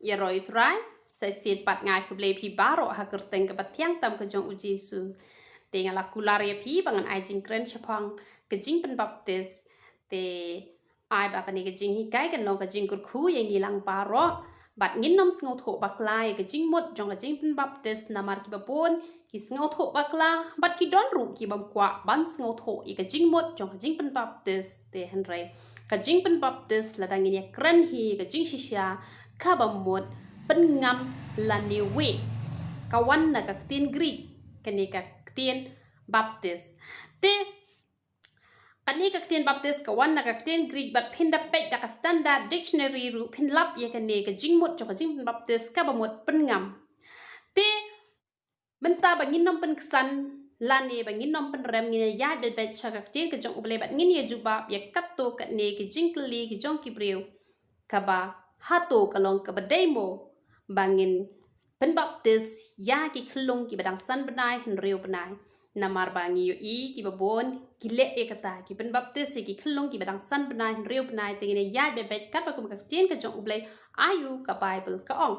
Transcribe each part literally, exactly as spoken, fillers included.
Ïaroh ïa u Trai, sa shisien pat nga ai khublei ïa phi baroh ha ka kyrteng kaba thiang tam ka jong u Jisu. Te nga la kular ïa phi ba ngan ai jingkren shaphang ka jingpynbaptis. Te ai ba kane ka jinghikai kan long ka jingkyrkhu ïa ngi lang baroh. Bad ngin ym sngewthuh bakla ïa ka jingmut jong ka jingpynbaptis namar kiba bun ki sngewthuh bakla, bad ki don ruh ki bym kwah ban sngewthuh ïa ka jingmut jong ka jingpynbaptis. Te hynrei ka jingpynbaptis, lada ngin ïakren hi ka jingshisha, kaba mut pynngam lane wieh. Ka wan na ka ktien Greek, kane ka ktien baptis. Te kane ka ktien baptis ka wan na ka ktien Greek, bad phin da peit da ka Standard Dictionary ruh phin lap ïa kane ka jingmut jong ka jingpynbaptis kaba mut pynngam. Te mynta ba ngin ym pynksan lane ba ngin ym pynrem, ngin ïa ïaid beit beit sha ka ktien ka jong U Blei bad ngin ïa jubab ïa katto katne ki jingkylli ki jong ki briew. Kaba hato ka long kaba dei mo ba ngin pynbaptis ïa ki khyllung kiba dang san bnai hynriew bnai? Namar ba ngi ïohi kiba bun ki leh ïa kata, ki pynbaptis ïa ki khyllung kiba dang san bnai hynriew bnai. Te ngin ïa ïaid beit beit katba kum ka ktien ka jong U Blei, aïu ka Baibl ka ong.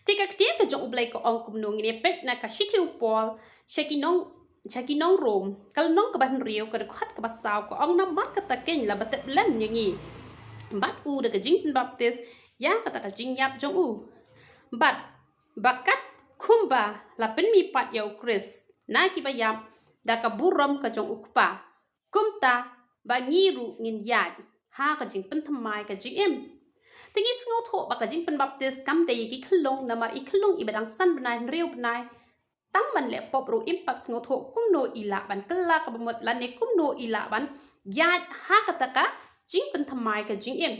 Te ka ktien ka jong U Blei ka ong kumno, ngin ïa peit na ka shithi u Paul sha ki nong, sha ki nong Rom, ka lynnong kaba hynriew, ka dkhot kaba saw, ka ong, namar kata keiñ la ba tep lem ïa ngi bad u da ka jingpynbaptis ïa kata ka jingïap jong u, bad ba kat kumba la pynmihpat ïa u Khrist na kiba ïap da ka burom ka jong u Kpa, kumta ba ngi ruh ngin ïaid ha ka jingpynthymmai ka jingim. Te ngi sngewthuh ba ka jingpynbaptis kam dei ïa ki khyllung, namar i khyllung iba dang san bnai hynriew bnai, tang ban leh pop ruh im pat sngewthuh kumno i lah ban kylla kaba mut lane kumno i lah ban ïaid ha kata ka jingpynthymmai ka jingim.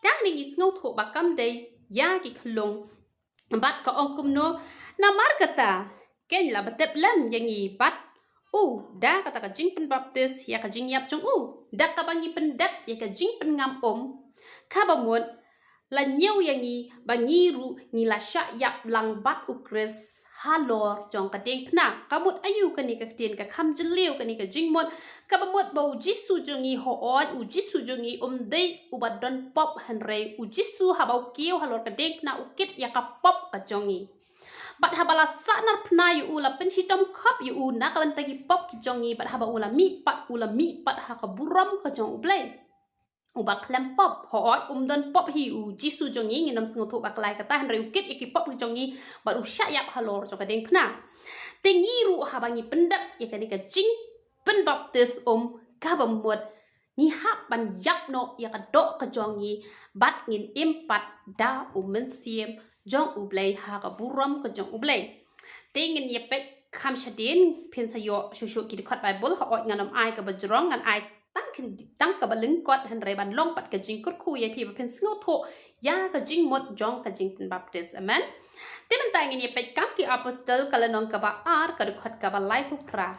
Te hangne ngi sngewthuh ba kam dei ïa ki khyllung. Bad ka ong kumno, namar kata keiñ la ba tep lem ïa ngi bad u da kata ka jingpynbaptis ïa ka jingïap jong u, da kaba ngi pyndep ïa ka jingpynngam um, kaba mut la ñiew ïa ngi ba ngi ruh ngi la shah ïap lang bad u Khrist halor jong ka diengphna. Ka mut aïu kane ka ktien ka kham jylliew kane ka jingmut? Kaba mut ba u Jisu jong ngi, hooid, u Jisu jong ngi um dei uba don pop, hynrei u Jisu haba u kiew halor ka diengphna u kit ïa ka pop ka jong ngi. Bad haba la sahnarphna ïa u, la pynshitom khop ïa u na ka bynta ki pop ki jong ngi, bad haba u la mihpat, u la mihpat ha ka burom ka jong U Blei uba khlem pop. Hooid, um don pop hi u Jisu jong ngi, ngin ym sngewthuh bakla ïa kata, hynrei u kit ïa ki pop ki jong ngi bad u shah ïap halor jong ka diengphna. Te ngi ruh haba ngi pyndep ïa kane ka jingpynbaptis um, kaba mut ngi hap ban ïap noh ïa ka doh ka jong ngi bad ngin im pat da u Mynsiem jong U Blei ha ka burom ka jong U Blei. Te ngin ïa peit kham shadien, phin sa ïoh shuh shuh ki dkhot Baibl, hooid ngan ym ai kaba jrong, ngan ai tang khyndi, tang kaba lyngkot, hynrei ban long pat ka jingkyrkhu ïa phi ba phin sngewthuh ïa ka jingmut jong ka jingpynbaptis. Amen. Te mynta ngin ïa peit Kam ki Apostol ka lynnong kaba ar, ka dkhot kaba laiphew phra.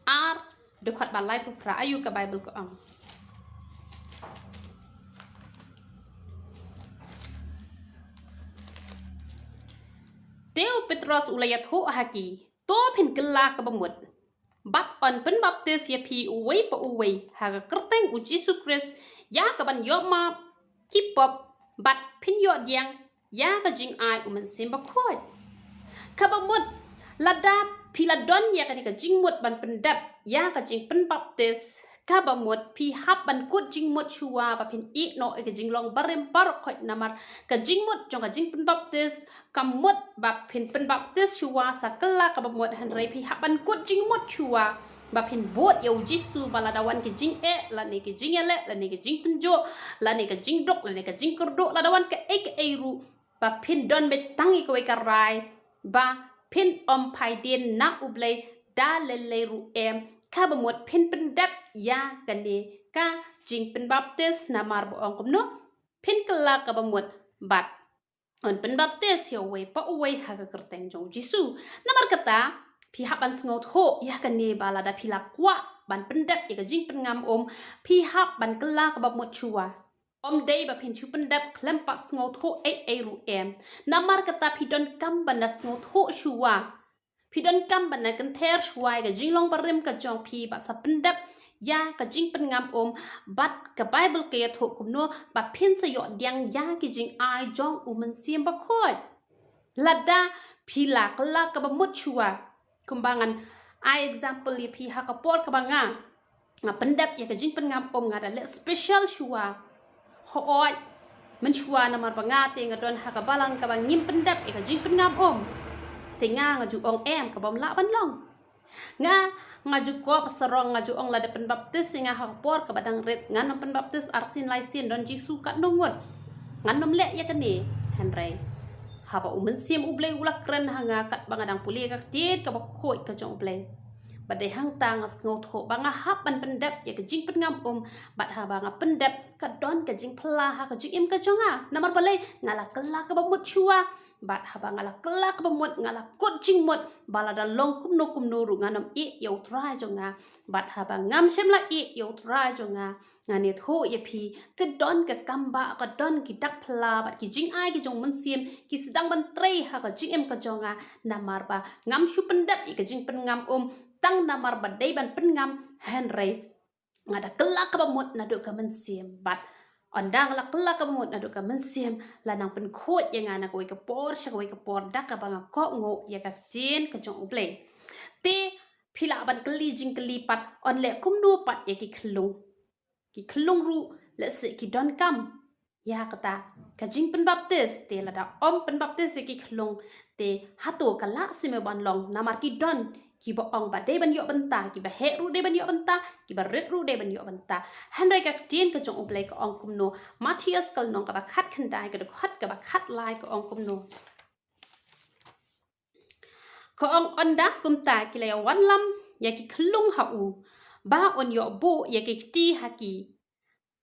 Ar, dkhot ba laiphew phra, aïu ka Baibl ka ong. Te u Petros u la ïathuh ha ki, to phin kylla kaba mut, bad yn pynbaptis ïa phi uwei pa uwei ha ka kyrteng u Jisu Khrist ïa kaban ïoh map ki pop, bad phin ïoh pdiang ïa ka jingai u Mynsiem Bakhuid. Kaba mut, lada phi la don ïa kane ka jingmut ban pyndep ïa ka jingpynbaptis, kaba mut phi hap ban kut jingmut shuwa ba phin ïeh noh ïa ka jinglong barim baroh khoit, namar ka jingmut jong ka jingpynbaptis ka mut ba phin pynbaptis shuwa sa kylla kaba mut, hynrei phi hap ban kut jingmut shuwa ba phin bud ïa u Jisu, ba lada wan ki jingeh lane ki jingïaleh lane ki jingtynjuh lane ka jingduk lane ka jingkyrduh, lada wan kaei kaei ruh, ba phin don beit tang ïa kawei ka rai, ba phin ym phai dien na U Blei da lei lei ruh em. Kaba mut phin pyndep ïa kane ka jingpynbaptis, namar ba ong kumno, phin kylla kaba mut bad yn pynbaptis ïa uwei pa uwei ha ka kyrteng jong u Jisu. Namar kata, phi hap ban sngewthuh ïa kane, ba lada phi la kwah ban pyndep ïa ka jingpynngam um, phi hap ban kylla kaba mut shuwa. Ym dei ba phin shu pyndep khlem pat sngewthuh ei ei ruh em. Namar kata phi donkam ban da sngewthuh shuwa. Phi donkam ban da kynther shuwa ïa ka jinglong barim ka jong phi bad sa pyndep ïa ka jingpynngam um, bad ka Baibl ka ïathuh kumno ba phin sa ïoh pdiang ïa ki jingai jong U Mynsiem Bakhuid. Lada phi la kylla kaba mut shuwa. Kumba ngan ai example ïa phi ha ka por kaba nga, nga pyndep ïa ka jingpynngam um, nga da leh special shuwa. Hooid, mynshuwa namar ba nga te nga don ha ka balang kaba ngim pyndep ïa ka jingpynngam um. Te nga, nga ju ong em, ka bym lah ban long. Nga, nga ju kop sarong, nga ju ong lada pynbaptis ïa nga ha ka por kaba dang rit, ngan ym pynbaptis arsien laisien, don Jisu katno ngut, ngan ym leh ïa kane. Hynrei haba U Mynsiem U Blei u la kren ha nga katba nga dang pule ka ktien kaba khuid ka jong U Blei, ba dei hangta nga sngewthuh ba nga hap ban pyndep ïa ka jingpynngam um. Bad haba nga pyndep, ka don ka jingphylla ha ka jingim ka jong nga. Namar balei? Nga la kylla kaba mut shuwa. Bad haba nga la kylla kaba mut, nga la kut jingmut ba lada long kumno kumno ruh ngan ym ïeh ïa U Trai jong nga. Bad haba ngam shym la ïeh ïa U Trai jong nga, ngan ïathuh ïa phi, ka don ka kam ba, ka don ki dak phylla bad ki jingai ki jong U Mynsiem ki sdang ban trei ha ka jingim ka jong nga. Namar ba ngam shu pyndep ïa ka jingpynngam um tang namar ba dei ban pynngam, hynrei nga da kylla kaba mut naduh ka mynsiem. Bad ynda nga la kylla kaba mut naduh ka mynsiem, la nang pynkhuid ïa nga na kawei ka por sha kawei ka por da kaba nga kohnguh ïa ka ktien ka jong U Blei. Te phi lah ban kylli jingkylli pat, yn leh kumno pat ïa ki khyllung? Ki khyllung ruh lehse ki donkam ïa kata ka jingpynbaptis. Te lada ym pynbaptis ïa ki khyllung, te hato ka lah shisha ban long? Namar ki don kiba ong ba dei ban ïoh bynta, kiba heh ruh dei ban ïoh bynta, kiba rit ruh dei ban ïoh bynta. Hynrei ka ktien ka jong U Blei ka ong kumno? Mathaios ka lynnong kaba khatkhyndai, ka dkhot kaba khatlai, ka ong kumno? Ka ong, ynda kumta ki la ïa wanlam ïa ki khyllung ha u, ba un ïoh buh ïa ki kti ha ki,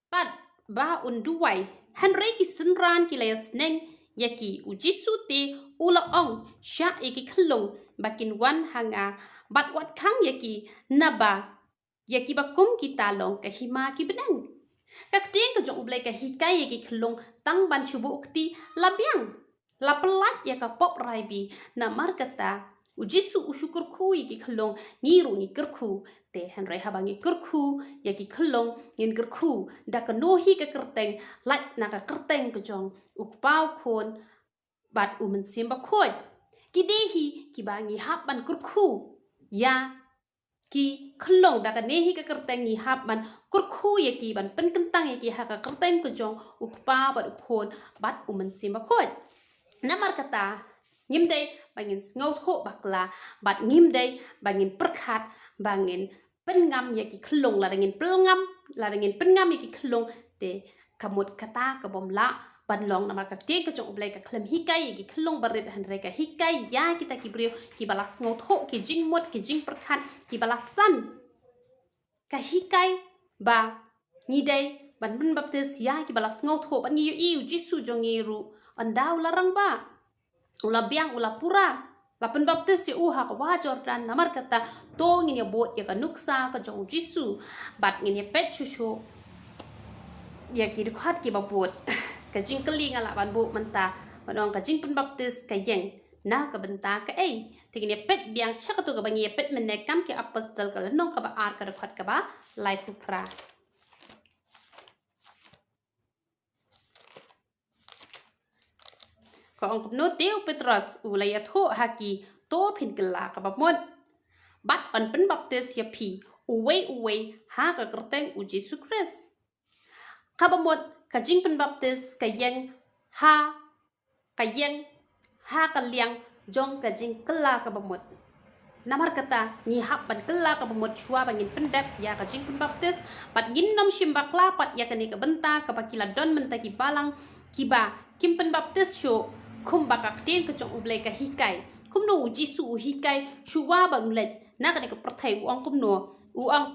bad ba un duwai. Hynrei ki synran ki la ïa sneng ïa ki. U Jisu te u la ong sha ïa ki khyllung ba kin wan ha nga, bad wat khang ïa ki, naba ïa kiba kum kita long ka hima ki bneng. Ka ktien ka jong U Blei ka hikai ïa ki khyllung tang ban shu buh kti, la biang, la pyllait ïa ka pop raibi. Namar kata U Jisu u shu kyrkhu ïa ki khyllung, ngi ruh ngi kyrkhu. Te hynrei haba ngi kyrkhu ïa ki khyllung, ngin kyrkhu da kano hi ka kyrteng? Lait na ka kyrteng ka jong U Kpa, U Khun bad U Mynsiem Bakhuid. Ki dei hi kiba ngi hap ban kyrkhu ïa ki khyllung, da kane hi ka kyrteng ngi hap ban kyrkhu ïa ki, ban pynkyntang ïa ki ha ka kyrteng ka jong U Kpa bad U Khun bad U Mynsiem Bakhuid. Namar kata, ngim dei ba ngin sngewthuh bakla, bad ngim dei ba ngin pyrkhat ba ngin pynngam ïa ki khyllung. Lada ngin pynngam, lada ngin pynngam ïa ki khyllung, te ka mut kata ka bym lah ban long. Namar ka ktien ka jong U Blei ka khlem hikai ïa ki khyllung barit, hynrei ka hikai ïa kita ki briew kiba la sngewthuh ki jingmut, ki jingpyrkhat, kiba la san. Ka hikai ba ngi dei ban pynbaptis ïa kiba la sngewthuh, bad ngi ïohi U Jisu jong ngi ruh, ynda u la rangbah, u la biang, u la pura, la pynbaptis ïa u ha ka wah Jordan. Namar kata, to ngin ïa bud ïa ka nuksa ka jong U Jisu, bad ngin ïa peit shuh shuh ïa ki dkhot kiba bud. Ka jingkylli nga lah ban buh mynta, ban ong, ka jingpynbaptis ka ïeng na ka bynta kaei? Te ngin ïa peit biang sha kato kaba ngi ïa peit mynne, Kam ki Apostol ka lynnong kaba ar, ka dkhot kaba laiphew phra. Ka ong kumno? Te u Petros u la ïathuh ha ki, to phin kylla kaba mut, bad yn pynbaptis ïa phi uwei uwei ha ka kyrteng U Jisu Khrist. Kaba mut, ka jingpynbaptis ka ïeng ha, ka ïeng ha ka liang jong ka jingkylla kaba mut. Namar kata, ngi hap ban kylla kaba mut shuwa ba ngin pyndep ïa ka jingpynbaptis, bad ngin nym shim bakla pat ïa kane ka bynta kaba ki la don mynta ki balang kiba kim pynbaptis shuh, kumba ka ktien ka jong U Blei ka hikai. Kumno U Jisu u hikai shuwa ba un leit na kane ka pyrthei? U ong kumno? U ong,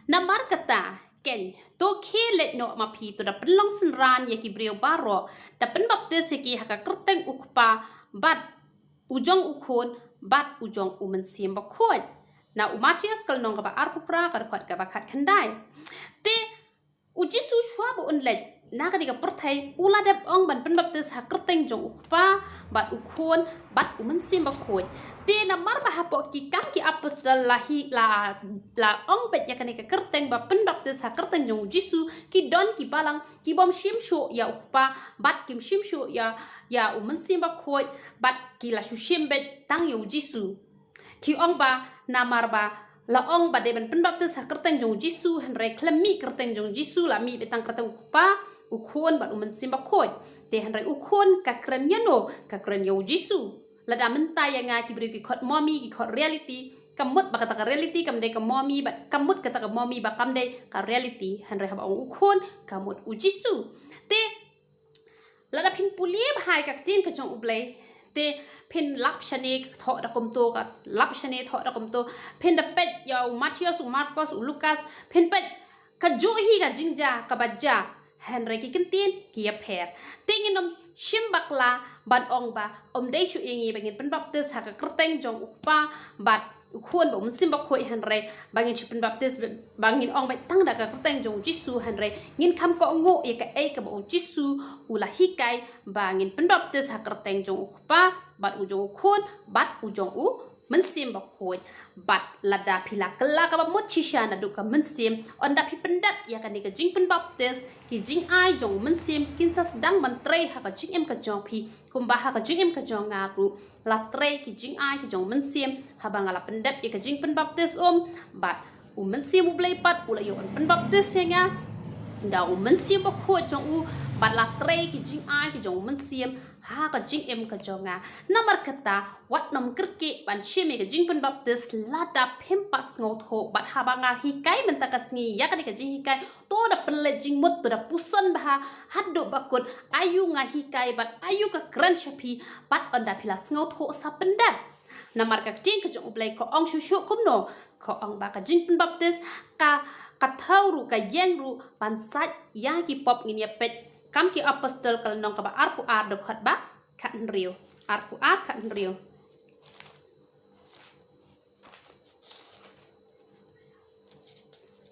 namar kata, keiñ, to khie leit noh ma phi, to da pynlong synran ïa ki briew baroh, da pynbaptis ïa ki ha ka kyrteng U Kpa, bad U jong U Khun, bad U jong U Mynsiem Bakhuid. Na u Mathaios ka lynnong kaba arphew phra, ka dkhot kaba khatkhyndai. Te U Jisu shuwa ba un leit, na kane ka pyrthei, u la dep ong ban pynbaptis ha kyrteng jong u Kpa, bad u Khun, bad u Mynsiem Bakhuid. Te namar ba hapoh ki Kam ki Apostol la hi, la, la ong beit ïa kane ka kyrteng ba pynbaptis ha kyrteng jong u Jisu, ki don ki balang, ki bym shim shuh ïa u Kpa, bad kim shim shuh ïa, ïa u Mynsiem Bakhuid, bad ki la shu shim beit tang ïa u Jisu. Ki ong ba, namar ba la ong ba dei ban pynbaptis ha kyrteng jong u Jisu, hynrei khlem mih kyrteng jong u Jisu, la mih beit tang kyrteng u Kpa, u Khun bad u Mynsiem Bakhuid. Te hynrei u Khun ka kren ïano, ka kren ïa u Jisu. Lada mynta ïa nga ki briew ki khot mommy, ki khot reality, ka mut ba kata ka reality kam dei ka mommy, bad ka mut kata ka mommy ba kam dei ka reality. Hynrei haba ong u Khun, ka mut u Jisu. Te lada phin pule bha ïa ka ktien ka jong u Blei, te phin lap shane thoh da kumto, ka lap shane thoh da kumto, phin da peit ïa u Mathaios, u Markos, u Lukas, phin peit kajuh hi ka jingjia kaba jia, hynrei ki kyntien ki ïapher. Te ngin ym shim bakla ban ong ba ym dei shuh ïa ngi ba ngin pynbaptis ha ka kyrteng jong u Kpa bad u Khun bad u Mynsiem Bakhuid, hynrei ba ngin shu pynbaptis, ba ngin ong beit tang da ka kyrteng jong u Jisu, hynrei ngin kham kohnguh ïa kaei kaba u Jisu u la hikai ba ngin pynbaptis ha kyrteng jong u Kpa bad u jong u Khun bad u jong u Mynsiem Bakhuid. Bad lada phi la kylla kaba mut shisha naduh ka mynsiem, ynda phi pyndep ïa kane ka jingpynbaptis, ki jingai jong u Mynsiem kin sa sdang ban trei ha ka jingim ka jong phi, kumba ha ka jingim ka jong nga ruh la trei ki jingai ki jong u Mynsiem haba nga la pyndep ïa ka jingpynbaptis, um, bad u Mynsiem u Blei pat u la ïoh ban pynbaptis ïa nga da u Mynsiem Bakhuid jong u, bad la trei ki jingai ki jong u Mynsiem ha ka jingim ka jong nga. Namar kata, wat nym kyrkieh ban shim ïa ka jingpynbaptis lada phim pat sngewthuh. Bad haba nga hikai mynta ka sngi ïa kane ka jinghikai, to da pynleit jingmut, to da puson bha haduh ba kut aïu nga hikai bad aïu ka kren sha phi, bad ynda phi la sngewthuh sa pyndep. Namar ka ktien ka jong u Blei ka ong shuh shuh kumno, ka ong ba ka jingpynbaptis ka, ka thew ruh, ka ïeng ruh ban sait ïa ki pop. Ngin ïa peit Kam ki Apostol ka lynnong kaba arphew ar, dkhot ba khathynriew. Arphew ar, khathynriew.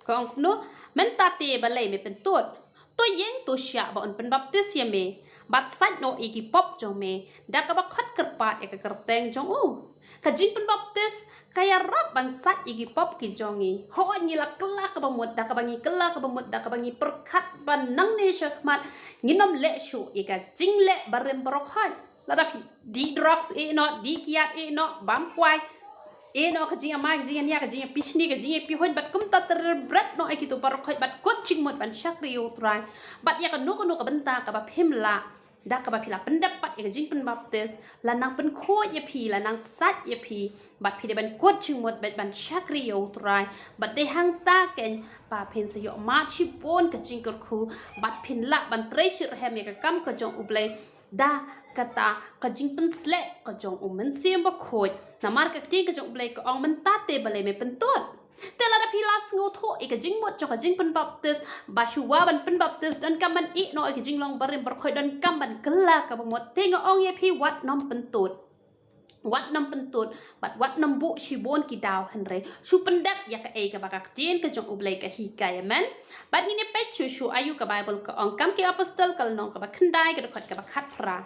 Ka ong kumno, mynta te balei me pyntud? To ïeng to shah ba un pynbaptis ïa me, bad sait noh ïa ki pop jong me da kaba khot kyrpad ïa ka kyrteng jong u. Ka jingpynbaptis ka ïarap ban sait ïa ki pop ki jong ngi. Hooid, ngi la kylla kaba mut, da kaba ngi kylla kaba mut, da kaba ngi pyrkhat ba nangne shakhmat ngin ym leh shuh ïa ka jingleh barim baroh khoit. Lada phi dih drugs, ïeh noh, dih kiad, ïeh noh, bam kwai, ïeh noh ka jingïamai, ka jingïania, ka jingïapishni, ka jingïapihun, bad kumta ter bret noh ïa kito baroh khoit, bad kut jingmut ban shakri ïa u Trai. Bad ïa kano kano ka bynta kaba phim lah, da kaba phi la pyndep pat ïa ka jingpynbaptis, la nang pynkhuid ïa phi, la nang sait ïa phi, bad phi dei ban kut jingmut bad ban shakri ïa u Trai. Bad dei hangta keiñ ba phin sa ïoh mad shibun ka jingkyrkhu, bad phin lah ban trei shitrhem ïa ka kam ka jong u Blei da kata ka jingpynsleh ka jong u Mynsiem Bakhuid. Namar ka ktien ka jong u Blei ka ong, mynta te balei me pyntud? Te lada phi la sngewthuh ïa ka jingmut jong ka jingpynbaptis, ba shuwa ban pynbaptis donkam ban ïeh noh ïa ka jinglong barim baroh khoit, donkam ban kylla kaba mut, te nga ong ïa phi, wat nym pyntud. Wat nym pyntud, bad wat nym buh shibun ki daw, hynrei shu pyndep ïa kaei kaba ka ktien ka jong u Blei ka hikai, amen. Bad ngin ïa peit shuh shuh aïu ka Baibl ka ong, Kam ki Apostol ka lynnong kaba khyndai, ka dkhot kaba khatphra.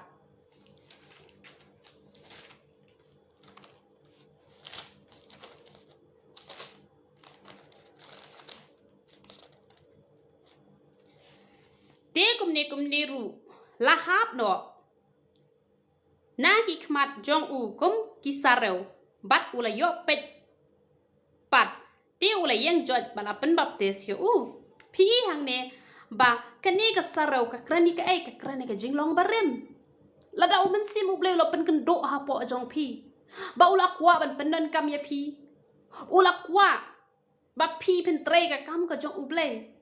Te kumne kumne ruh, la hap noh na ki khmat jong u kum ki sarew, bad u la ïoh peit pat, te u la ïeng joit ba la pynbaptis ïa u. Phi i hangne ba kane ka sarew ka kren ïa kaei? Ka kren ïa ka jinglong barim. Lada u Mynsiem u Blei u la pynkynduh hapoh jong phi, ba u la kwah ban pyndonkam ïa phi, u la kwah ba phi phin trei ka kam ka jong u Blei,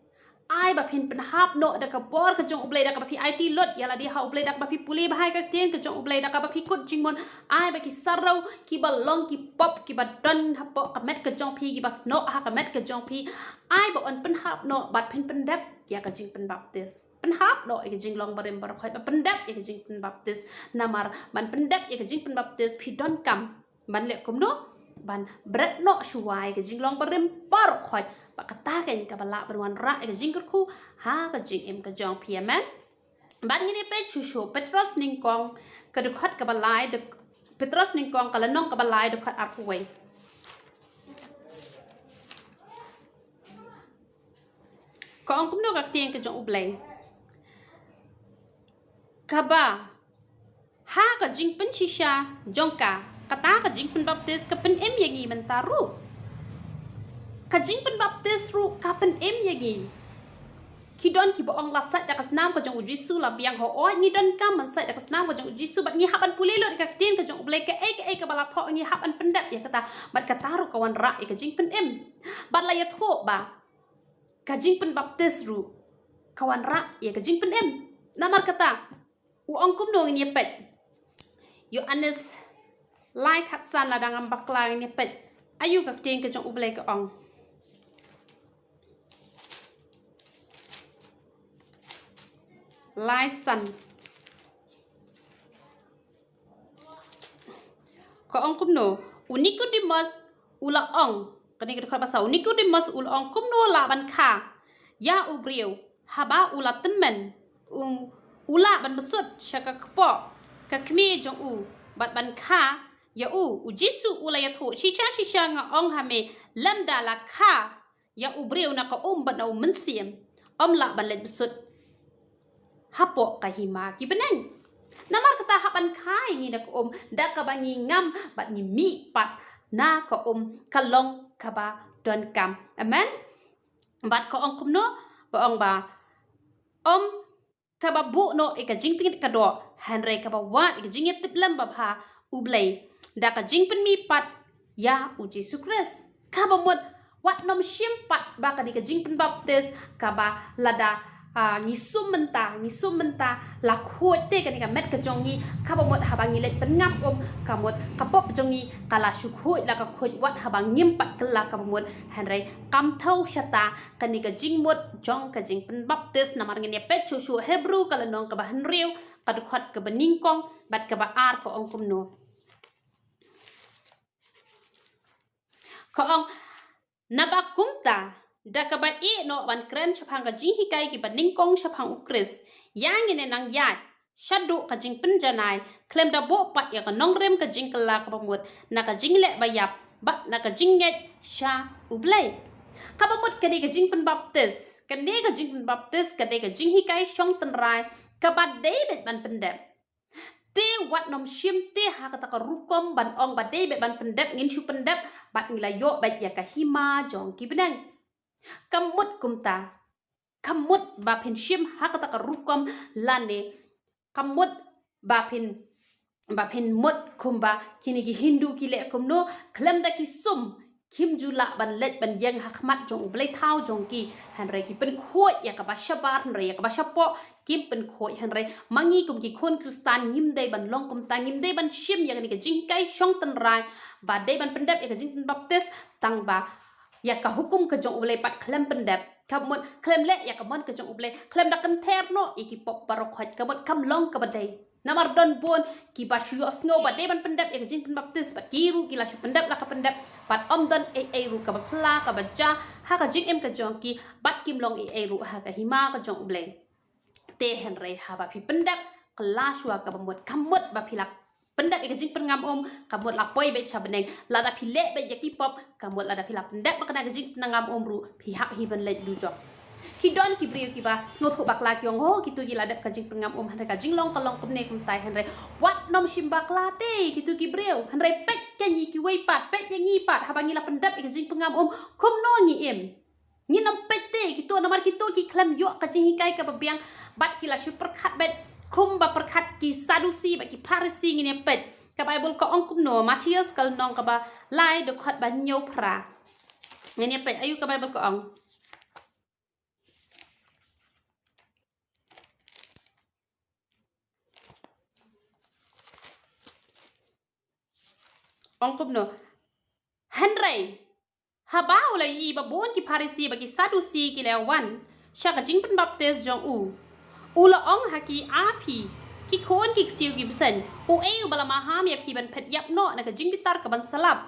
ai ba phin pynhap noh da ka bor ka jong u Blei, da kaba phi aiti lut ïa lade ha u Blei, da kaba phi pule bha ïa ka ktien ka jong u Blei, da kaba phi kut jingmut. Ai ba ki sarew kiba long ki pop, kiba don hapoh ka met ka jong phi, kiba snoh ha ka met ka jong phi, ai ba yn pynhap noh bad phin pyndep ïa ka jingpynbaptis. Pynhap noh ïa ka jinglong barim baroh khoit bad pyndep ïa ka jingpynbaptis. Namar ban pyndep ïa ka jingpynbaptis phi donkam ban leh kumno? ban bret noh shuwa ïa ka jinglong barim baroh khoit, bad kata kein kaba lah ban wanrah ïa ka jingkyrkhu ha ka jingim ka jong phi. Amen. Bad ngin ïa peit shuh shuh Petros nyngkong, ka dkhot kaba lai, dk-, Petros nyngkong ka lynnong kaba lai, dkhot arphew wei. Ka ong kumno ka ktien ka jong U Blei? Kaba ha ka jingpynshisha jong ka, kata ka jingpynbaptis ka pynim ïa ngi mynta ruh. Ka jingpynbaptis ruh ka pynim ïa ngi. Ki don kiba ong la sait da ka snam ka jong U Jisu la biang, hooid ngi donkam ban sait da ka snam ka jong U Jisu, bad ngi hap ban pule lut ïa ka ktien ka jong U Blei, kaei kaei kaba la thoh ngi hap ban pyndep ïa kata, bad kata ruh ka wanrah ïa ka jingpynim. Bad la ïathuh ba ka jingpynbaptis ruh ka wanrah ïa ka jingpynim. Namar kata, u ong kumno, ngin ïa peit. Ïoannis lai khatsan, lada ngam bakla ngin ïa peit aïu ka ktien ka jong U Blei ka ong. Lai san. Ka ong kumno, u Nikodemus u la ong, kane ka dkhot ba saw, u Nikodemus u la ong, kumno lah ban kha ïa u briew haba u la tymmen, u, u lah ban bsut sha ka kpoh ka kmie jong u, bad ban kha ïa u? U Jisu u la ïathuh, shisha shisha nga ong ha me, lymda la kha ïa u briew na ka um bad na u mynsiem, ym lah ban leit bsut hapoh ka hima ki bneng. Namar kata hap ban kha ïa ngi na ka um, da kaba ngi ngam bad ngi mih pat na ka um, ka long kaba donkam. Amen. Bad ka ong kumno, ba ong ba, ym kaba buh noh ïa ka jingtngit ka doh, hynrei kaba wad ïa ka jingïatiplem babha U Blei da ka jingpynmih pat ïa U Jisu Khrist. Kaba mut wat nym shim pat ba kane ka jingpynbaptis kaba lada, ah, ngi sum mynta, ngi sum mynta, la khuid te kane ka met ka jong ngi, kaba mut haba ngi leit pynngam um, ka mut ka pop jong ngi ka la shu khuid, la ka khuid wat haba ngim pat kylla, kaba mut, hynrei kam thew shata kane ka jingmut jong ka jingpynbaptis. Namar ngin ïa peit shuh shuh Hebru ka lynnong kaba hynriew, ka dkhot kaba nyngkong bad kaba ar, ka ong kumno. Ka ong, naba kumta, da kaba ïeh noh ban kren shaphang ka jinghikai kiba nyngkong shaphang U Khrist, ïa ngin nang ïaid shaduh ka jingpynjanai, khlem da buh pat ïa ka nongrim ka jingkylla, kaba mut na ka jingleh ba ïap bad na ka jingngeit sha U Blei. Kaba mut kane ka jingpynbaptis, kane ka jingpynbaptis, kane ka jinghikai shong tynrai, kaba dei beit ban pyndep. Te wat nym shim te ha kata ka rukom ban ong ba dei beit ban pyndep, ngin shu pyndep bad ngi la ïoh beit ïa ka hima jong ki bneng. Kam mut kumta. Kam mut ba phin shim ha kata ka rukom, lane kam mut ba phin, ba phin mut kumba kine ki Hindu ki leh kumno, khlem da ki sum kim ju lah ban leit ban ïeng ha khmat jong U Blei thaw jong ki, hynrei ki pynkhuid ïa kaba shabar, hynrei ïa kaba shapoh kim pynkhuid. Hynrei ma ngi kum ki khun Khristan ngim dei ban long kumta, ngim dei ban shim ïa kane ka jinghikai shong tynrai ba dei ban pyndep ïa ka jingpynbaptis, tang ba ïa ka hukum ka jong U Blei pat khlem pyndep, ka mut khlem leh ïa ka mon ka jong U Blei, khlem da kynther noh ïa ki pop baroh khoit, ka mut kam long kaba dei. Namar don bun kiba shu ïohsngew ba dei ban pyndep ïa ka jingpynbaptis, bad ki ruh ki la shu pyndep la ka pyndep, bad ym don ei ei ruh kaba phylla kaba jia ha ka jingim ka jong ki, bad kim long ei ei ruh ha ka hima ka jong U Blei. Te hynrei haba phi pyndep, kylla shuwa, kaba mut kam mut ba phi la pyndep ïa ka jingpynngam um, ka mut la poi beit sha bneng. Lada phi leh beit ïa ki pop, ka mut lada phi la pyndep ba kane ka jingpynngam um ruh, phi hap hi ban leit dujok. Ki don ki briew kiba sngewthuh bakla, ki ong, oh, kito ki la dep ka jingpynngam um, hynrei ka jinglong ka long kumne kumtai. Hynrei wat nym shim bakla te kito ki briew, hynrei peit ïa ngi kiwei pat, peit ïa ngi pat, haba ngi la pyndep ïa ka jingpynngam um, kumno ngi im. Ngin ym peit te kito, namar kito ki khlem ïoh ka jinghikai kaba biang, bad ki la shu pyrkhat beit kumba pyrkhat ki Sadusi bad ki Pharisi. Ngin ïa peit ka Baibl ka ong kumno, Mathaios ka lynnong kaba lai, dkhot ba hynñiew phra. Ngin ïa peit aïu ka Baibl ka ong. Ong kumno. Hynrei haba u la ïohi ba bun ki Pharisi bad ki Sadusi ki la wan sha ka jingpynbaptis jong u, u la ong ha ki, a phi ki khun ki ksiew ki bseiñ, uei uba la maham ïa phi ban phet ïap noh na ka jingbitar kaban sa lap?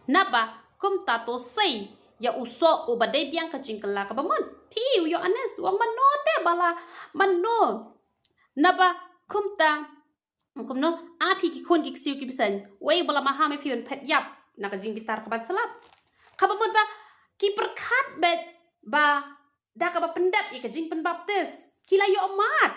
Naba kumta to sei ïa u soh uba dei biang ka jingkylla kaba mut. Phi, u Ïoannis u ong, mano te ba la, mano? Naba kumta, kumno, a phi ki khun ki ksiew ki bseiñ, uei ba la maham ïa phi ban phet ïap na ka jingbitar kaban slap? Kaba mut ba ki pyrkhat beit ba da kaba pyndep ïa ka jingpynbaptis ki la ïoh mad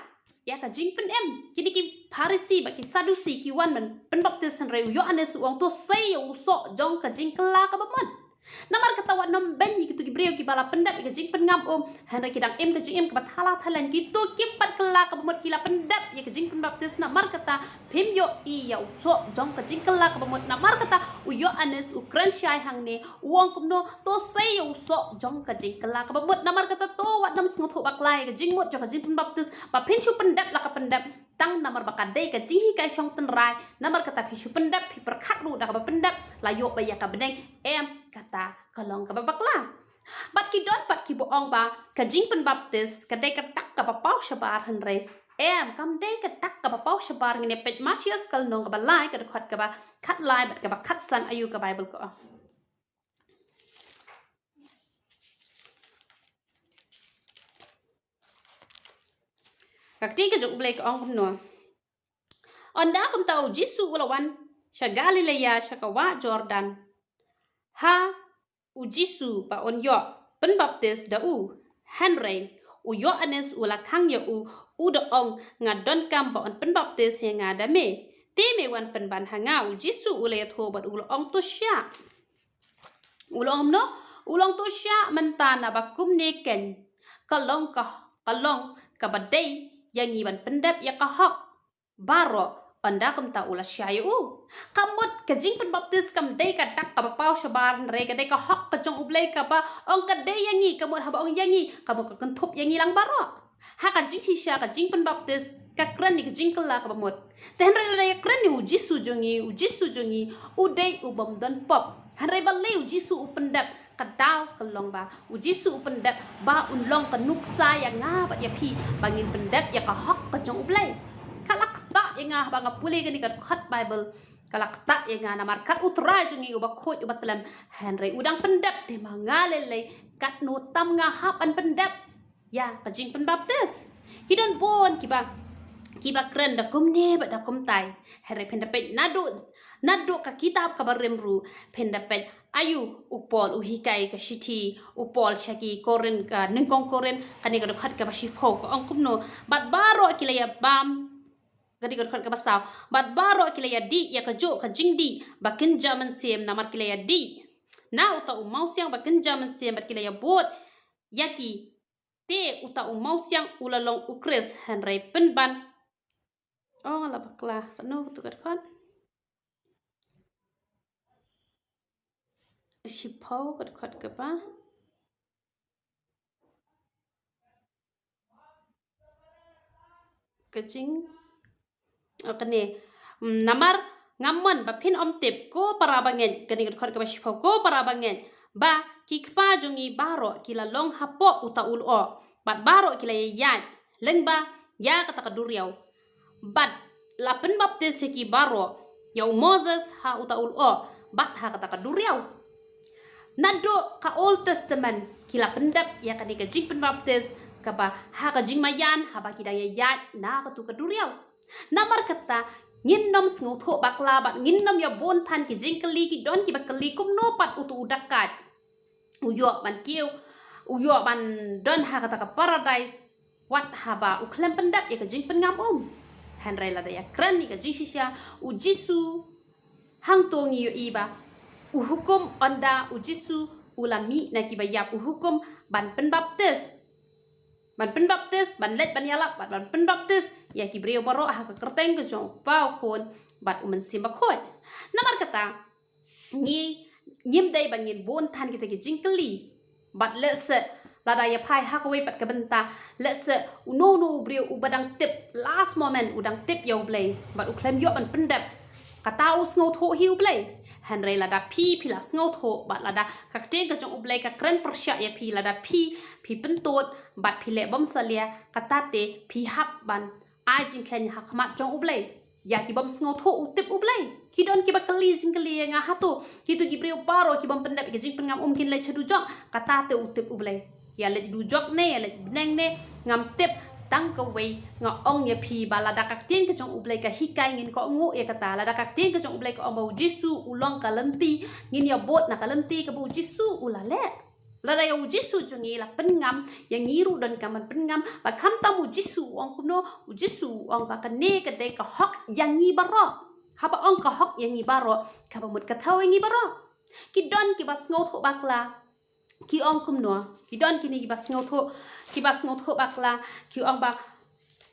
ïa ka jingpynim. Kine ki Pharisi bad ki Sadusi ki wan ban pynbaptis, hynrei u Ïoannis u ong to sei ïa u soh jong ka jingkylla kaba mut. Namar kata wat nym beiñ ïa kito ki briew kiba la pyndep ïa ka jingpynngam um, hynrei ki dang im ka jingim kaba thala thalaiñ. Kito kim pat kylla kaba mut ki la pyndep ïa ka jingpynbaptis, namar kata phim ïohi ïa u soh jong ka jingkylla kaba mut. Namar kata u Ïoannis u kren shai hangne, u ong kumno, to sei ïa u soh jong ka jingkylla kaba mut. Namar kata to wat nym sngewthuh bakla ïa ka jingmut jong ka jingpynbaptis ba phin shu pyndep la ka pyndep tang namar ba ka dei ka jinghikai shong tynrai. Namar kata phi shu pyndep, phi pyrkhat ruh da kaba pyndep la ïoh ba ïa ka bneng. Em, kata ka long kaba bakla. Bad ki don pat kiba ong ba ka jingpynbaptis ka dei ka dak kaba paw shabar, hynrei em, kam dei ka dak kaba paw shabar. Ngin ïa peit Mathaios ka lynnong kaba lai, ka dkhot kaba khatlai bad kaba khatsan, aïu ka Baibl ka ong. Ka ktien ka jong U Blei ka ong kumno: Ynda kumta u Jisu u la wan sha Galilea, sha ka wah Jordan, ha u Jisu ba un ïoh pynbaptis da u. Hynrei u Ïoannis u la khang ïa u, u da ong, nga donkam ba un pynbaptis ïa nga da me, te me wan pynban ha nga. U Jisu u la ïathuh bad u la ong, to shah. U la ong kumno? U la ong, to shah mynta, naba kumne keiñ ka long ka, ka long kaba dei ïa ngi ban pyndep ïa ka hok baroh. Ynda kumta u la shah ïa u. Ka mut ka jingpynbaptis kam dei ka dak kaba paw shabar, hynrei ka dei ka hok ka jong U Blei kaba ong ka dei ïa ngi. Ka mut haba ong ïa ngi, ka mut ka kynthup ïa ngi lang baroh. Ha ka jingshisha ka jingpynbaptis ka kren ïa ka jingkylla kaba mut. Te hynrei lada ïa kren ïa u Jisu jong ngi, u Jisu jong ngi u dei u bym don pop. Hynrei balei u Jisu u pyndep? Ka daw ka long ba u Jisu u pyndep ba un long ka nuksa ïa nga bad ïa phi ba ngin pyndep ïa ka hok ka jong U Blei. Ka la ktah ïa nga haba nga pule kane ka dkhot Baibl. Ka la ktah ïa nga namar kat u Trai jong ngi uba khuid uba tlem, hynrei u dang pyndep, te ma nga lei lei katno tam nga hap ban pyndep ïa ka jingpynbaptis. Ki don bun kiba, kiba kren da kumne bad da kumtai. Hynrei phin da peit naduh, naduh ka kitab kaba rim ruh phin da peit aïu u Paul u hikai ka shithi, u Paul sha ki Korinth, ka nyngkong Korinth, kane ka dkhot kaba shiphew ka ong kumno: Bad baroh ki la ïa bam, kane ka dkhot kaba saw, bad baroh ki la ïa dih ïa kajuh ka jingdih ba kynja mynsiem, namar ki la ïa dih na uta u mawsiang ba kynja mynsiem, bad ki la ïa bud ïa ki. Te uta u mawsiang u la long u Khrist. Hynrei pynban, oh, nga la bakla. Kano katu ka dkhot? Shiphew ka dkhot kaba, ka jing, oh, kane. Mm, namar ngam mon ba phin ym tip, ko para bangeit, kane ka dkhot kaba shiphew, ko para bangeit, ba ki kpa jong ngi baroh ki la long hapoh uta u lyoh, bad baroh ki la ïaid lyngba ïa kata ka duriaw. Bad la pynbaptis ïa ki baroh ïa u Moses ha uta u lyoh bad ha kata ka duriaw. Naduh ka Old Testament ki la pyndep ïa kane ka jingpynbaptis kaba ha ka jingmaïan haba ki dang ïaid na katu ka duriaw. Namar kata ngin nym sngewthuh bakla bad ngin nym ïa bun than ki jingkylli. Ki don kiba kylli kumno pat utu u dakait u ïoh ban kiew, u ïoh ban don ha kata ka paradais wat haba u khlem pyndep ïa ka jingpynngam um. Hynrei lada ïa kren ïa ka jingshisha, u Jisu, hangto ngi ïohi ba u hukum, ynda u Jisu u la mih na kiba ïap, u hukum ban pynbaptis, ban pynbaptis, ban leit ban ïalap bad ban pynbaptis ïa ki briew baroh ha ka kyrteng ka jong u Kpa, u Khun bad u Mynsiem Bakhuid. Namar kata ngi, ngim dei ba ngin bun than kita ki jingkylli. Bad lehse lada ïa phai ha kawei pat ka bynta, lehse uno uno u briew uba dang tip, last moment u dang tip ïa U Blei bad u khlem ïoh ban pyndep, kata u sngewthuh hi U Blei. Hynrei lada phi, phi la sngewthuh bad lada ka ktien ka jong U Blei ka kren pyrshah ïa phi, lada phi, phi pyntud bad phi leh bymsalia, kata te phi hap ban ai jingkheiñ ha khmat jong U Blei. Ïa ki bym sngewthuh u tip U Blei. Ki don kiba kylli jingkylli ïa nga, hato kito ki briew baroh ki bym pyndep ïa ka jingpyngam um kin leit sha dujok? Kata te u tip U Blei. Ïa leit dujok ne ïa leit bneng ne, ngam tip. Tang kawei nga ong ïa phi ba lada ka ktien ka jong U Blei ka hikai, ngin kohnguh ïa kata. Lada ka ktien ka jong U Blei ka ong ba U Jisu u long ka lynti, ngin ïa bud na ka lynti kaba U Jisu u la leh. Lada ïa U Jisu jong ngi la pynngam, ïa ngi ruh donkam ban pynngam. Ba khamtam U Jisu u ong kumno? U Jisu u ong ba kane ka dei ka hok ïa ngi baroh. Haba ong ka hok ïa ngi baroh, kaba mut ka thaw ïa ngi baroh. Ki don kiba sngewthuh bakla. Ki ong kumno? Ki don kine kiba sngewthuh, kiba sngewthuh bakla. Ki ong ba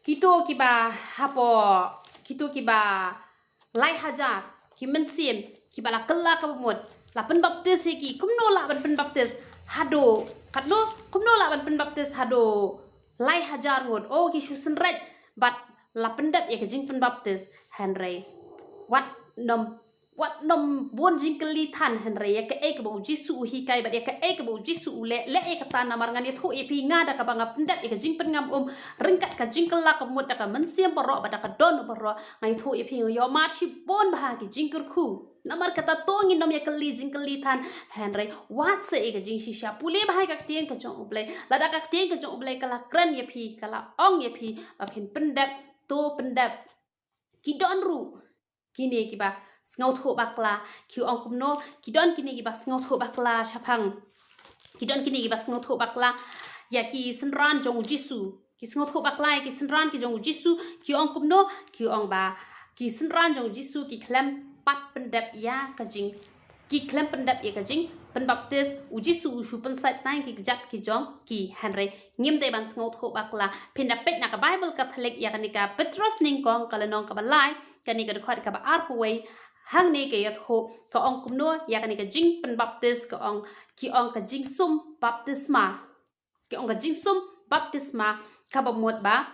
kito kiba hapoh, kito kiba lai hajar ki mynsiem kiba la kylla kaba mut, la pynbaptis ïa ki. Kumno lah ban pynbaptis haduh katno? Kumno lah ban pynbaptis haduh lai hajar ngut? O, ki shu synreit bad la pyndep ïa ka jingpynbaptis. Hynrei wat nym, wat nym bun jingkylli than, hynrei ïa kaei kaba U Jisu u hikai bad ïa kaei kaba U Jisu u leh, leh ïa kata. Namar ngan ïathuh ïa phi, nga da kaba nga pyndep ïa ka jingpyngam um ryngkat ka jingkylla kaba mut da ka mynsiem baroh bad da ka dohnud baroh, nga ïathuh ïa phi, nga ïohmad shibun bha ki jingkyrkhu. Namar kata to ngin nym ïa kylli jingkylli than, hynrei wat sa ïa ka jingshisha, pule bha ïa ka ktien ka jong U Blei. Lada ka ktien ka jong U Blei ka la kren ïa phi, ka la ong ïa phi ba phin pyndep, to pyndep. Ki don ruh kine kiba sngewthuh bakla, ki ong kumno? Ki don kine kiba sngewthuh bakla shaphang, ki don kine kiba sngewthuh bakla ïa ki synran jong U Jisu. Ki sngewthuh bakla ïa ki synran ki jong U Jisu, ki ong kumno? Ki ong ba ki synran jong U Jisu ki khlem pat pyndep ïa ka jing, ki khlem pyndep ïa ka jingpynbaptis. U Jisu u shu pynsait tang ki kjat ki jong ki. Hynrei ngim dei ban sngewthuh bakla. Phin da peit na ka Baibl Katholik ïa kane ka Petros nyngkong ka lynnong kaba lai, kane ka dkhot kaba arphew wei. Hangne ka ïathuh, ka ong kumno ïa kane ka jingpynbaptis? Ka ong, ki ong ka jingsum baptisma. Ki ong ka jingsum baptisma, kaba mut ba,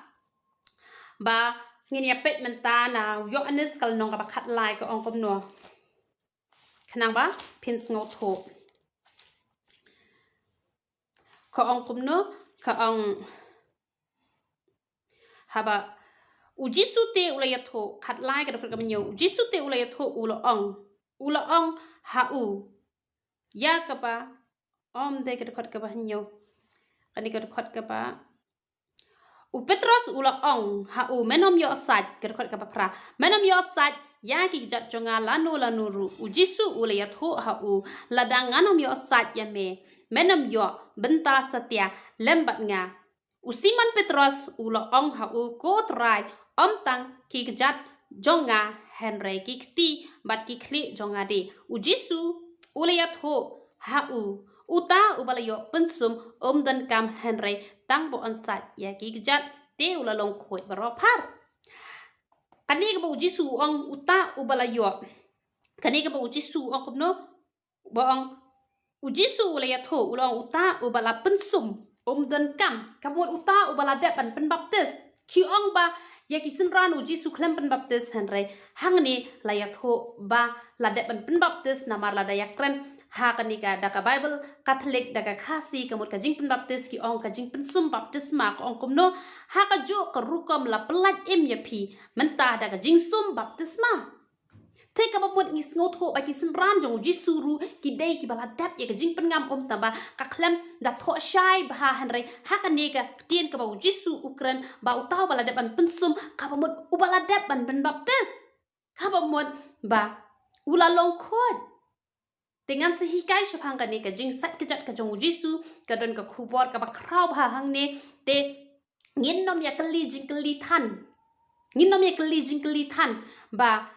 ba ngin ïa peit mynta na u Ïoannis ka lynnong kaba khatlai, ka ong kumno. Khnang ba phin sngewthuh. Ka ong kumno? Ka ong, haba U Jisu te u la ïathuh, khatlai ka dkhot kaba hynñiew, U Jisu te u la ïathuh, u la ong, u la ong ha u, ïa kaba, ym dei ka dkhot kaba hynñiew, kane ka dkhot kaba, u Petros u la ong ha u, men ym ïoh sait, ka dkhot kaba phra, men ym ïoh sait ïa ki kjat jong nga lano lano ruh. U Jisu u la ïathuh ha u, lada ngan ym ïoh sait ïa me, men ym ïoh bynta satia lem bad nga. U Simon Petros u la ong ha u, ko Trai, ym tang ki kjat jong nga, hynrei ki kti bad ki khlieh jong nga de. U Jisu u la ïathuh ha u, uta uba la ïoh pynsum um donkam, hynrei tang ba un sait ïa ki kjat, te u la long khuid baroh phar. Kane kaba U Jisu u ong uta uba la ïoh, kane kaba U Jisu u ong kumno? Ba ong, U Jisu u la ïathuh, u la ong uta uba la pynsum um donkam, kaba mut uta uba la dep ban pynbaptis. Ki ong ba ïa ki synran U Jisu khlem pynbaptis, hynrei hangne la ïathuh ba la dep ban pynbaptis. Namar lada ïakren ha kane ka, da ka Baibl Katholik, da ka Khasi, ka mut ka jingpynbaptis ki ong ka jingpynsum baptisma. Ka ong kumno? Ha kajuh ka rukom la pyllait im ïa phi mynta da ka jingsum baptisma. Te kaba mut ngi sngewthuh ba ki synran jong U Jisu ruh ki dei kiba la dep ïa ka jingpyngam um, tangba ka khlem da thoh shai bha, hynrei ha kane ka ktien kaba U Jisu u kren ba uta uba la dep ban pynsum, kaba mut uba la dep ban pynbaptis, kaba mut ba u la long khuid. Te ngan sa hikai shaphang kane ka jingsait kjat ka jong U Jisu, ka don ka khubor kaba khraw bha hangne. Te ngin nym ïa kylli jingkylli than. Ngin nym ïa kylli jingkylli than ba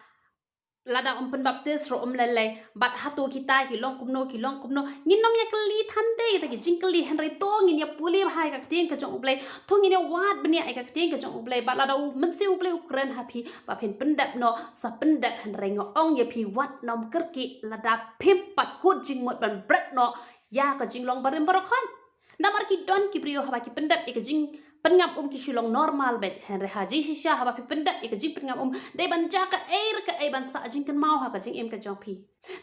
lada um pynbaptis ruh um lei lei, bad hato kita ki long kumno, ki long kumno. Ngin nym ïa kylli than de kita ki jingkylli, hynrei to ngin ïa pule bha ïa ka ktien ka jong U Blei. To ngin ïa wad bniah ïa ka ktien ka jong U Blei. Bad lada U Mynsiem U Blei u kren ha phi ba phin pyndep noh, sa pyndep, hynrei nga ong ïa phi, wat nym kyrkieh lada phim pat kut jingmut ban bret noh ïa ka jinglong barim baroh khoit. Namar ki don ki briew haba ki pyndep ïa ka jing Pynngam um ki shu long normal beit, hynrei ha jingshisha haba phi pyndep ïa ka jingpynngam um, dei ban jia kaei re kaei ban sah jingkynmaw ha ka jingim ka jong phi.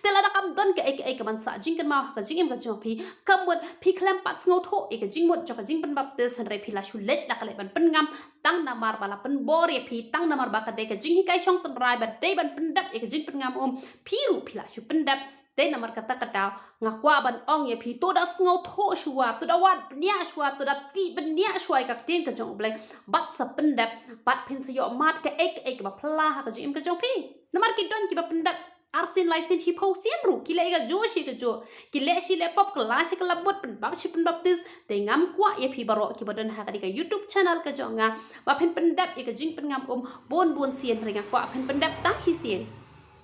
Te lada kam don kaei kaei ka ban sah jingkynmaw ha ka jingim ka jong phi, ka mut phi khlem pat sngewthuh ïa ka jingmut jong ka jingpynbaptis, hynrei phi la shu leit la ka leit ban pynngam, tang namar ba la pynbor ïa phi, tang namar ba ka dei ka jinghikai shong tynrai ba dei ban pyndep ïa ka jingpynngam um, phi ruh phi la shu pyndep. Te namar kata ka daw nga kwah ban ong ïa phi, to da sngewthuh shuwa, to da wad bniah shuwa, to da tih bniah shuwa ïa ka ktien ka jong U Blei, bad sa pyndep, bad phin sa ïoh mad kaei kaei kaba phylla ha ka jingim ka jong phi. Namar ki don kiba pyndep arsien laisien shiphew sien ruh, ki leh ïa ka juh shi ka juh, ki leh shi leh pop, kylla shi kylla bud, pynbap shi pynbaptis. Te ngam kwah ïa phi baroh kiba don ha kane ka YouTube channel ka jong nga ba phin pyndep ïa ka jingpynngam um bun bun sien, hynrei nga kwah phin pyndep tang shisien.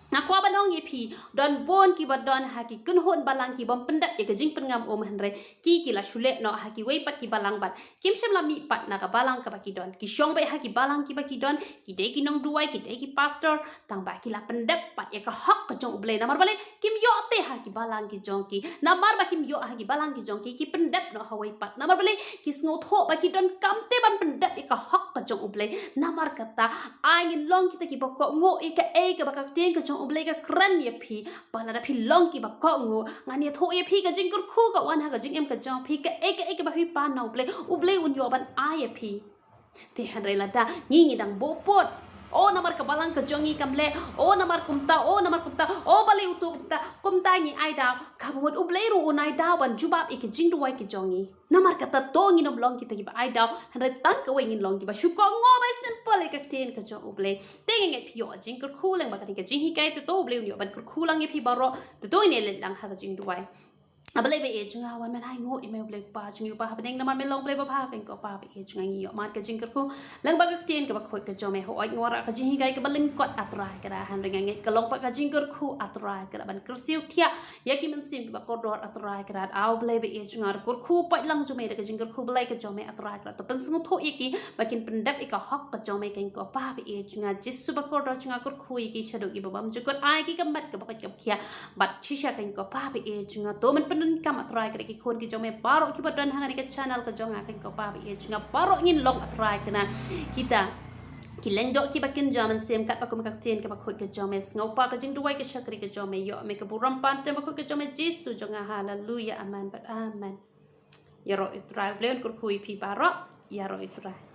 Nga kwah ban ong ïa phi, don bun kiba don ha ki kynhun balang ki bym pyndep ïa ka jingpynngam um, hynrei ki ki la shu leh noh ha kiwei pat ki balang bad kim shym la mih pat na ka balang kaba ki don. Ki shong beit ha ki balang kiba ki don, ki dei ki nongduwai, ki dei ki pastor, tang ba ki la pyndep pat ïa ka hok ka jong U Blei. Namar balei? Kim ïoh te ha ki balang ki jong ki. Namar ba kim ïoh ha ki balang ki jong ki, ki pyndep noh ha wei pat. Namar balei? Ki sngewthuh ba ki donkam te ban pyndep ïa ka hok ka jong U Blei. Namar kata, ai ngin long kita kiba kohnguh ïa kaei kaba ka ktien ka jong U Blei ka kren ïa phi. Ba lada phi long kiba kohnguh, ngan ïathuh ïa phi, ka jingkyrkhu ka wan ha ka jingim ka jong phi, kaei kaei kaba phi pan na U Blei, U Blei un ïoh ban ai ïa phi. Te hynrei lada ngi ngi dang buh pud, o namar ka balang ka jong ngi kam leh, o namar kumta, o namar kumta, o balei uto kumta, kumta ngi ai daw, ka mut U Blei ruh un ai daw ban jubab ïa ki jingduwai ki jong ngi. Namar kata to ngin ym long kita kiba ai daw, hynrei tang kawei ngin long kiba shu kohnguh, ba simple ïa ka ktien ka jong U Blei. Te ngi ngeit phi ïoh jingkyrkhu lyngba kane ka jinghikai, te to U Blei un ïoh ban kyrkhu lang ïa phi baroh. Te to ngin ïa leit lang ha ka jingduwai. A Blei ba ïeit jong nga, wan men ai nguh ïa me U Blei Kpa jong ngi, U Kpa hapdeng, namar me long Blei ba bha, kane ko Pa ba ïeit jong nga, ngi ïoh mad ka jingkyrkhu lyngba ka ktien kaba khuid ka jong me. Hooid nga wanrah ka jinghikai kaba lyngkot, A Trai Kynrad, hynrei nga ngeit ka long pat ka jingkyrkhu, A Trai Kynrad, ban kyrsiew thiah ïa ki mynsiem kiba kordor, A Trai Kynrad. A Blei ba ïeit jong nga, kyrkhu pait lang jong me da ka jingkyrkhu Blei ka jong me, A Trai Kynrad, to pynsngewthuh ïa ki ba kin pyndep ïa ka hok ka jong me, kane ko Pa ba ïeit jong nga. Jisu ba kordor jong nga, kyrkhu ïa ki shaduh kiba bymjukut, ai ki ka met kaba koit kaba khiah. Bad shisha kane ko Pa ba ïeit jong nga, to men pyndonkam, A Trai Kynrad, ki khun ki jong me baroh kiba don ha kane ka channel ka jong nga, kane ko Pa ba ïeit jong nga, baroh ngin long, A Trai Kynrad, kita ki lyngdoh kiba kynja mynsiem katba kum ka ktien kaba khuid ka jong me. Sngewbha ka jingduwai ka shakri ka jong me, ïoh me ka burom pan tem ba khuid ka jong me, Jisu jong nga. Haleluya, amen bad amen. Ïaroh ïa U Trai, U Blei un kyrkhu ïa phi baroh. Ïaroh ïa U Trai.